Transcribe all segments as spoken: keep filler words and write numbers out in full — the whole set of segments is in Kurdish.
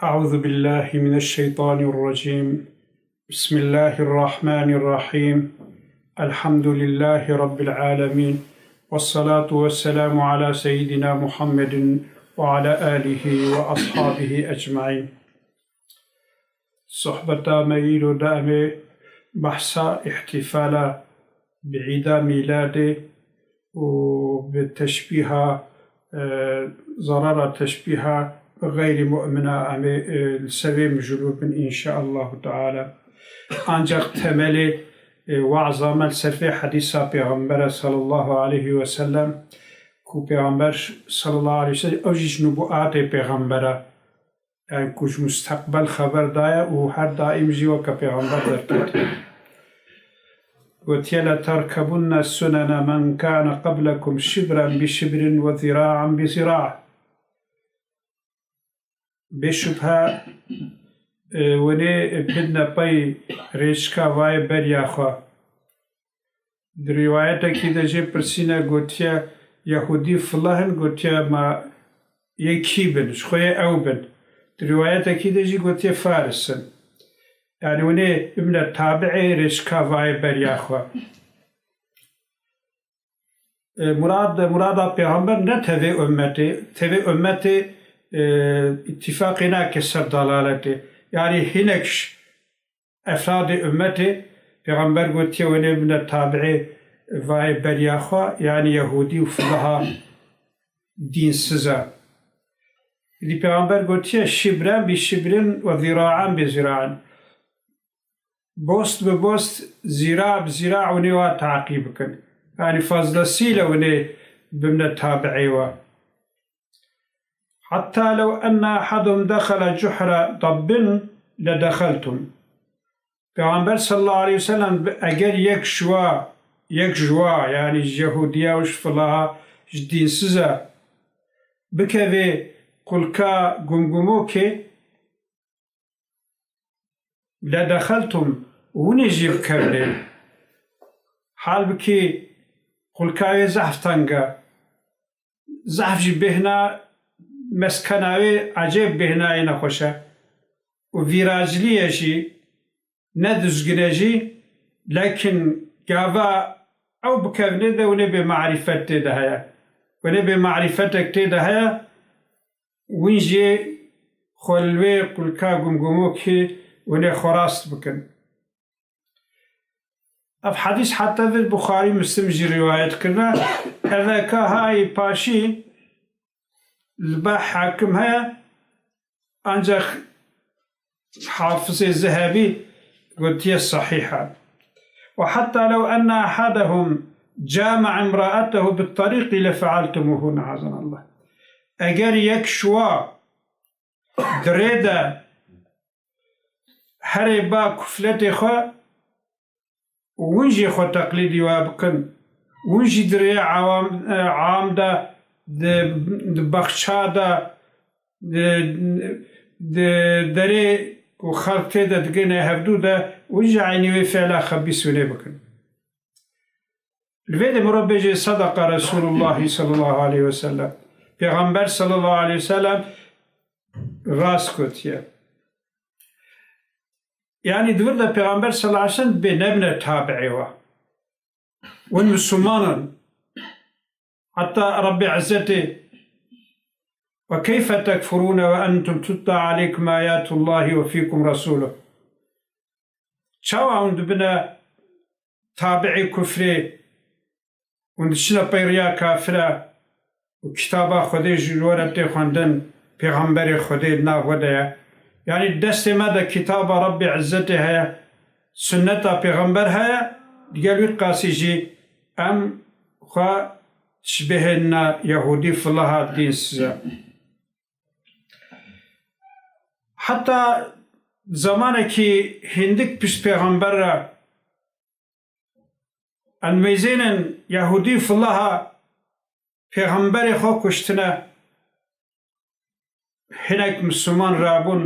أعوذ بالله من الشيطان الرجيم. بسم الله الرحمن الرحيم. الحمد لله رب العالمين. والصلاة والسلام على سيدنا محمد وعلى آله وأصحابه أجمعين. Sohbeta me îro de em ê behsa îhtîfala bi Îda Mîladê û bi teşbîha, e, zarara teşbîha bi xeyrî mu'mina em ê, e, li ser vê mijûl bibin, înşaallahu teala. Ancak temelê, e, we'za me li ser vê hedîsa Pêxembera sallallahu aleyhi ve sellem, ku Pêxember sallallahu aleyhi ve sellem, ew jî ji nubûatê Pêxembera, yani ku ji musteqbel xeber daye û her daîm jî weke Pêxember derketiye. Gotiye, "Leterkebunne sunene men kane qeblekum şibren bi şibrin ve zira'en bi zira'." Bê şubhe, e, winê bidne pey rêçika vayê beriya xwe. Di rîwayetekî de jê pirsîne, gotiye, "Yehûdî filah in?" Gotiye, "Ma yê kî bin? Ji xwe yê ew bin." Di rîwayetekî de jî gotiye, "Faris in." Yani winê bimine tabi'ê rêçika vayê beriya xwe. E, murad, murada Pêxember ne tevê ummetê, tevê ummetê, e, îtîfaqê nake ser dalaletê. Yani hinek ş-, efradê ummetê, Pêxember gotiye, "Wenê bine tabi'ê vayê beriya xwe, yani Yehûdî û filaha dînsiza." Îdî Pêxember gotiye, "Şibren bi şibrin ve zira'en bi zira'en." Bost bi bost, zira bi zira winê wa taqî bikin. Yani fazlasîle winê bimne tabi'ê wa. "Hatta lew enne ahadehum dexele cuhra dabbin le dexeltum." Pêxember sallallahu aleyhi ve sellem, eger yek ji wa, yek ji wa, yani ji Yehudiya û ji filaha, ji dînsiza, bikevê qulka gumgumokê, le dexeltum, hûn ê jî bikevnê. Halbikî qulka wê zehf teng e. Zehf jî bêhna meskena wê ecêb bêhnayê nexweş e. Û vîracilî ye jî, ne dizgin e jî, lekin gava ew bikevnê de winê bê marîfet tê de heye. Winê bê marîfetek tê de heye, wîn jê xwe li wê qulka gumgumokê winê xwe rast bikin. Ev hedîs heta vir Buxarî, Muslim jî rîwayet kirine. Eveka hayê paşî li ba Hakim heye, ancak Hafizê Zehebî gotiye sahîh e. "Ve hatta lew enne ahadehum cama'a imra'atehu bit tariqi le fealtumuhu, neazanallah." Eger yek ji wa di rê de herê ba kufletê xwe, û hûn jî xwe teqlîdî wa bikin. Hûn jî di rêya awam, e, am de, di, di baxça de, di, di derê ku xelk tê de digihne hevdû de, hûn jî eynî wê fiila xebîs winê bikin. Li vê de mirov bêje, "Sadaqa Resûlullahî sallallahu aleyhi ve sellem." Pêxember sallallahu aleyhi ve sellem rast gotiye. Yani di vir de Pêxember sallallahu aleyhi ve sellem bê nebine tabi'ê we. Win Müslüman in. Hatta Rabbê Izzetê, "Ve keyfe tekfurûne ve entum tutla aleykum ayatullahi ve fîkum resûluh." Çawa hûn dibine tabi'ê kufrê, hûn diçine pey riya kafira û kitaba Xwedê ji we re tê xwendin, pêxemberê Xwedê di nav we de ye. Yanî destê me de kitaba Rabbê Izzetê heye, sunneta pêxember heye, digel wî qasî jî em xwe dişibihênine Yehûdî, filaha dînsiz e. Heta zamanekî hindik pişt pêxember re, em mêzênin Yehûdî filaha pêxemberê xwe kuştine, hinek Misliman rabûn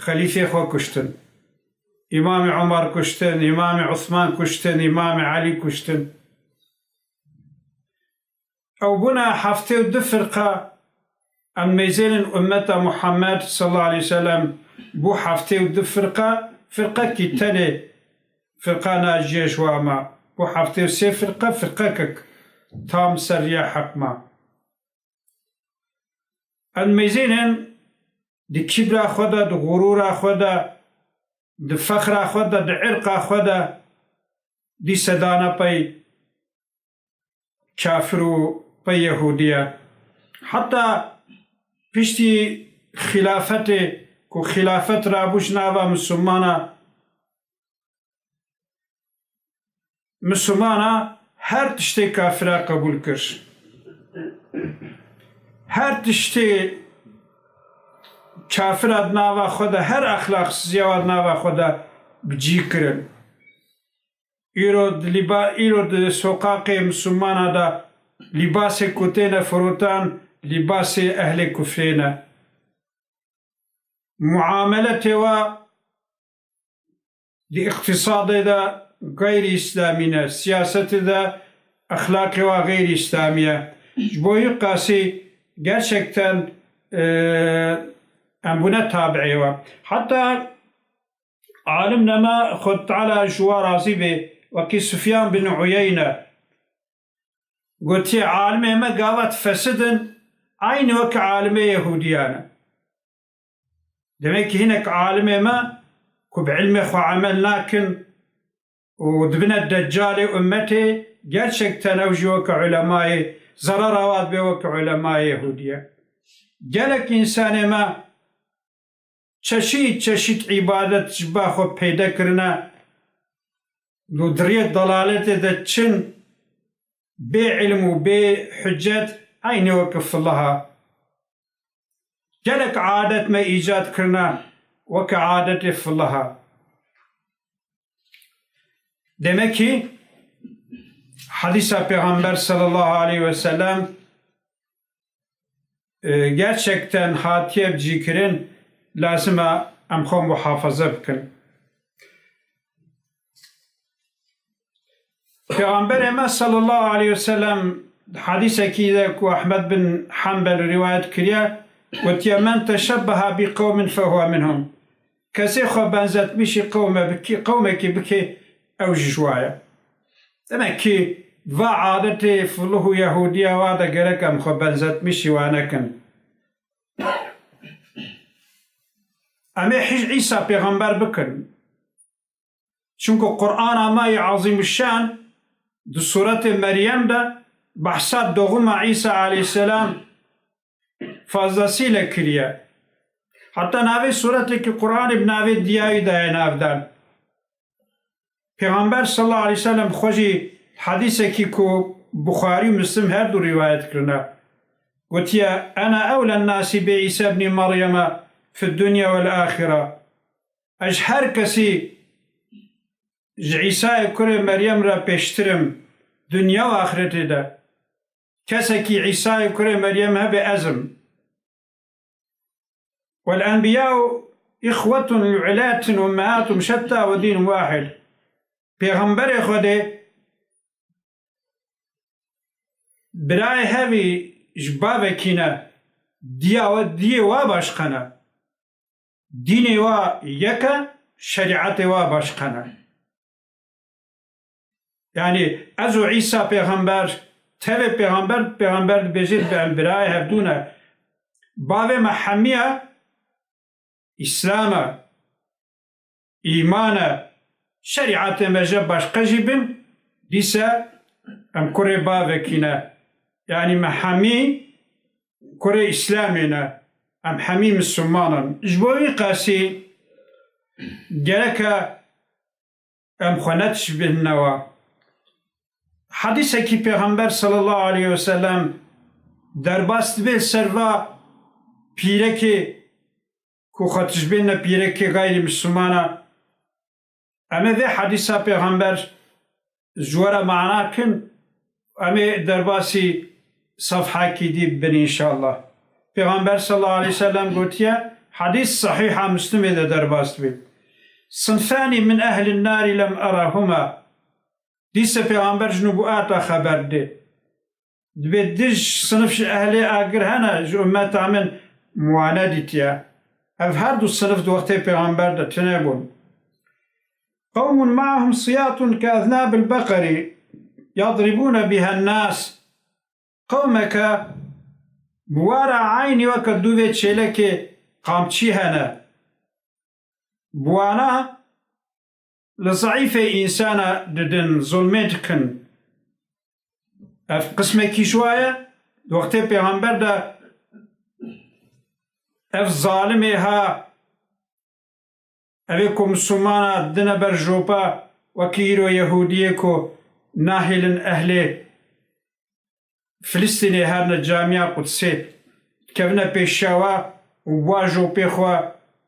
xelîfê xwe kuştin. Îmamê Umar kuştin, Îmamê Usman kuştin, Îmamê Elî kuştin. Ew bûne heftê û du firqa, Em mêzênin ummeta Muhammed sallallahu aleyhi ve sellem bû heftê û du firqa, firqekî tenê firqa naciye ji wa ma. Bû heftê û sê firqa, firqekek tam ser riya heq ma. Em mêzênin di kibra xwe de, di xurûra xwe de, di fexra xwe de, di irqa xwe de dîse dana pey kafir û pey Yehûdiye. Heta piştî xilafetê ku xilafet rabû ji nava Mislimana, Mislimana her tiştê kafira qebûl kir. Her tiştê kafira di nava xwe de, her exlaqsiziya wa di nava xwe de bi cî kirin. Îro di lîba-, îro di soqaqê Mislimana de lîbasê ku têne firotan, lîbasê ehlê kufrê ne. Muameletê wa di îqtîsadê de xeyrî îslamî ne, siyasetê de exlaqê wa xeyrî îslamî ye. Ji bo wî qasî gerçekten, e, em bûne tabiê wa. Heta alim nema Xwed Teala ji wa razî bê, wekî Sufyan bin Uyeyne gotiye, alimê me gava difisidin, eynî wek alimê Yehûdiyan e. Demek ki hinek alimê me ku bi ilmê xwe emel nakin û dibine deccalê ummetê, gerçekten ew jî weke ulemayê, zerara wa dibe weke ulemayê Yehûdiye. Gelek însanê me çeşît çeşît îbadet ji ba xwe peyde kirine û di riyê dalaletê de çin, bê ilm û bê hicet, eynî weke filiha. Gelek adet me îcad kirine weke adetê filiha. Demek ki hadîsa Pêxember sallallahu aleyhi ve sellem, e, gerçekten hatiye cîkirin, lazim e em xwe muhafaza bikin. Pêxemberê me sallallahu aleyhi ve sellem, hadîsekî de ku Ehmed bin Hanbel rivayet kiriye, gotiye, "Men teşebbeha bi qewmin fehuve minhum." Kesê xwe benzetmişî qewme bikî, qewmekî bikê, ew jî ji wa ye. Demek ki va adetê fuluh û Yehûdiya wa de gerek em xwe benzetmişî wa nekin. Em ê hij Îsa pêxember bikin. Çunku Qur'ana me yê Azîmuşşan di Sûretê Meryem de behsa doğuma Îsa aleyhisselam fazlasîle kiriye. Heta navê sûretê ki Qur'anê bi navê diyayî daye navdan. Pêxember sallallahu aleyhi ve sellem xwe jî hedîsekî ku Buxarî û Muslim her du rîwayet kirine, gotiye, "Ena ewlen nasi bi Îsa ibnî Meryeme fid dunya wel axira." Ez her kesî ji Îsayê kurê Meryem re pêştir im, dinya û axretê de. Kesekî Îsayê kurê Meryem hebe ez im. Wel enbiyau îxwetun li ulatun ummehatum şetta ve dînun wahid. Pêxemberê Xwedê birayê hevî ji bavekî ne, diya we, diyê wa başqe ne. Dînê wa yek e, şerîetê wa başqe ne. Yanî ez û Îsa pêxember, tevê pêxember, pêxember dibêjê em birayê hevdû ne. Bavê me hemiya Îslam e, îman e, şerîetê me ji başqe jî bin, dîse em kurê bavekî ne. Yanî me hemî kurê Îslamê ne. Em hemî Misliman in. Ji bo wî qasî gereke em xwe netişbihînine wa. Hedîsekî Pêxember sallallahu aleyhi ve sellem derbas dibe ser va pîrekê ku xwe tişbihînine pîrekê xeyrî Mislimana. Em ê vê hedîsa Pêxember ji we re mana kin, em ê derbasî sefhekî dî bibin înşallah. Pêxember sallallahu aleyhi ve sellem gotiye, hedîs sehîha Muslimê de derbas dibe. "Sinfani min ehlin nari lem erahuma." Dîse Pêxember ji nûbuata xeber dê. Dibê dij sinif ji ehlê agir hene ji ummeta min, wan nedîtiye. Ev her du sinif di wextê pêxember de tune bûn. Qewmun ma'ahum siyatun ke eznabil beqerî yadribûne bihen nas. Qewmeke bi wara eynî weke dûvê çêlekê qamçî hene. Bi wana li zeîfê însana didin, zulmê dikin. Ev qismekî ji wa ye. Di wextê pêxember de ev zalimê ha, evê ku misûlmana dine ber jopa, wekî îro Yehûdiyê ku nahêlin ehlê Filistînê herine camiya Qudsê, dikevine pêşiya wa û wa jopê xwe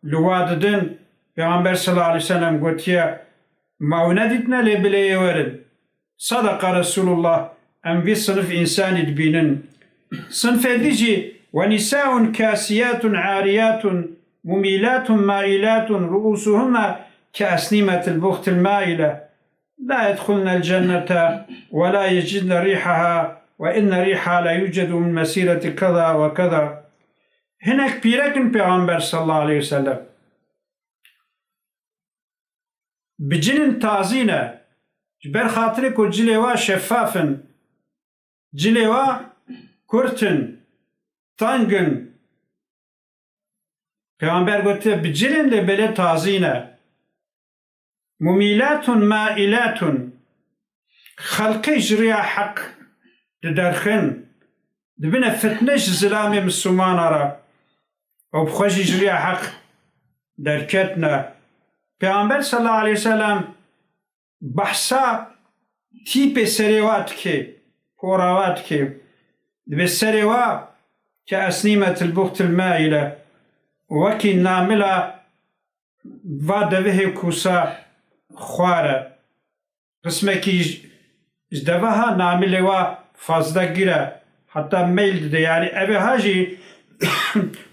li wa didin. Pêxember sallallahu aleyhi ve sellem gotiye, ma we nedîtine lê bilê yê werin. Sadaka Resulullah, em vî sinif însanî dibînin. Sinfê dî jî, "Ve nisaun kasiyatun ariyatun mumilatun mailatun ruusuhunna ke esnimetil buxtil maile. La yedhulnel cennete ve la yecidne rihaha ve inne riha la yucedu min mesireti keza ve keza." Hinek pîrek in Pêxember sallallahu aleyhi ve sellem. Bi cinin tazî ne. Ji ber xatirê ku cilê wa şeffaf in. Cilê wa kurt in, teng in. Pêxember gotiye, bi cinin lê belê tazî ne. Mumîlatun mailatun. Xelqê ji riya heq diderxin. Dibine fitne ji zilamê misûlmana re. Ew bi xwe jî ji riya heq derketine. Pêxember sallallahu aleyhi ve sellem behsa tîpê serê wa dike, pora wa dike. Dibê serê wa ke esnîmetil buxtil maile, wekî namila va devihê kusa xwar e. Qismekî ji, ji deveha namilê wa fazlegir e. Heta meyl dide. Yanî evê ha jî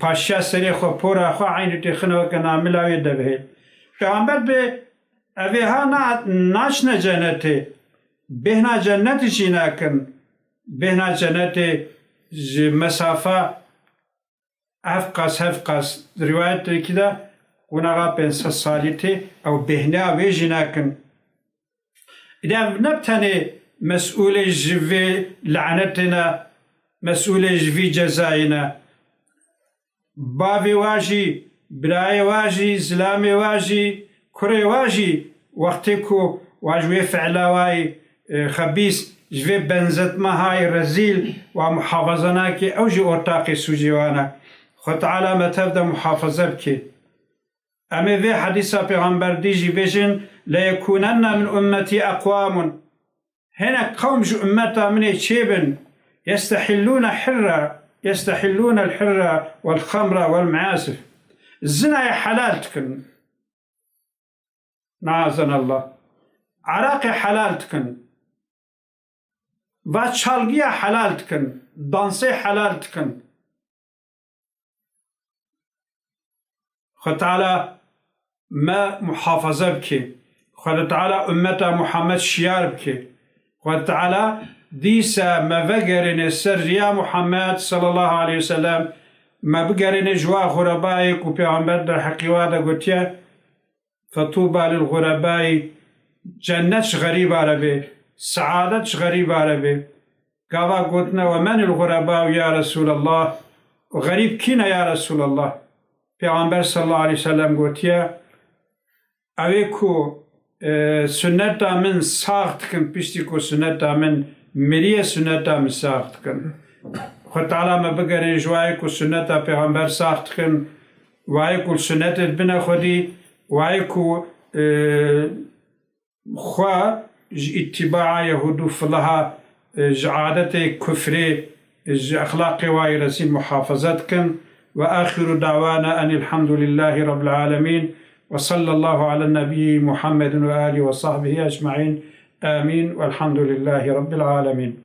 paşiya serê xwe, pora xwe eynî têxine weke namila wê devihê. Pêxember bê evê ha na, naçine cennetê. Bêhna cennetê jî nakin. Bêhna cennetê ji mesafa hevqas, hevqas, di rîwayetêkî de qonaxa pênc sed salî tê, ew bêhna wê jî nakin. Îde ev ne bi tenê mesûlê ji vê lanetê ne, mesûlê ji vî cezayê ne. Bavê wa jî, birayê wa jî, zilamê wa jî, kurê wa jî, wextê ku wa ji wê fiila wa yê, e, xebîs, ji vê benzetmehayê rezîl wa muhafaza nake, ew jî ortaqê sûcê wan e. Xwe Teala me tev de muhafaza bike. Em ê vê hedîsa Pêxember dî jî bêjin, "Leyekûnenne min ummetî eqwamun." Hinek qewm ji ummeta min ê çêbin, "Yestehillûne hirra, yestehillûnel hirra wel xemra wel measif." Zinayê helal dikin. Nazen Allah. Eraqê helal dikin. Va çalgiya helal dikin. Dansê helal dikin. Xwe Teala me muhafaza bike. Xwe Teala ummeta Muhammed şiyar bike. Xwe Teala dîsa me vegerêne ser riya Muhammed sallallahu aleyhi ve sellem, me bigerêne ji wa xurebayê ku Pêxember derheqî wa de gotiye, "Fetûba lil xurebayî", cennet ji xerîba re bê, seadet ji xerîba re bê. Gava gotine, "Ve menil xurebau ya Resûlallah?" Xerîb kî ne ya Resûlallah? Pêxember sallallahu aleyhi ve sellem gotiye, ew ê ku, e, sunneta min sax dikin, piştî ku sunneta min miriye, sunneta min sax dikin. Xwe Teala me bigerê ji wayê ku sunneta Pêxember sax dikin, wayê ku sunnetê dibine xwedî, wayê ku, e, xwe ji îtîbaa yehûd û filaha, e, ji adetê kufrê, e, ji exlaqê wayî rezîl muhafaza dikin. Ve axiru dawana enîlhamdulîllahî rabbil alemîn. Ve sallallahu ala nebiyî Muhammedin ve alî ve sahbihî ecmaîn. Amîn. Velhamdulîllahî rabbil alemîn.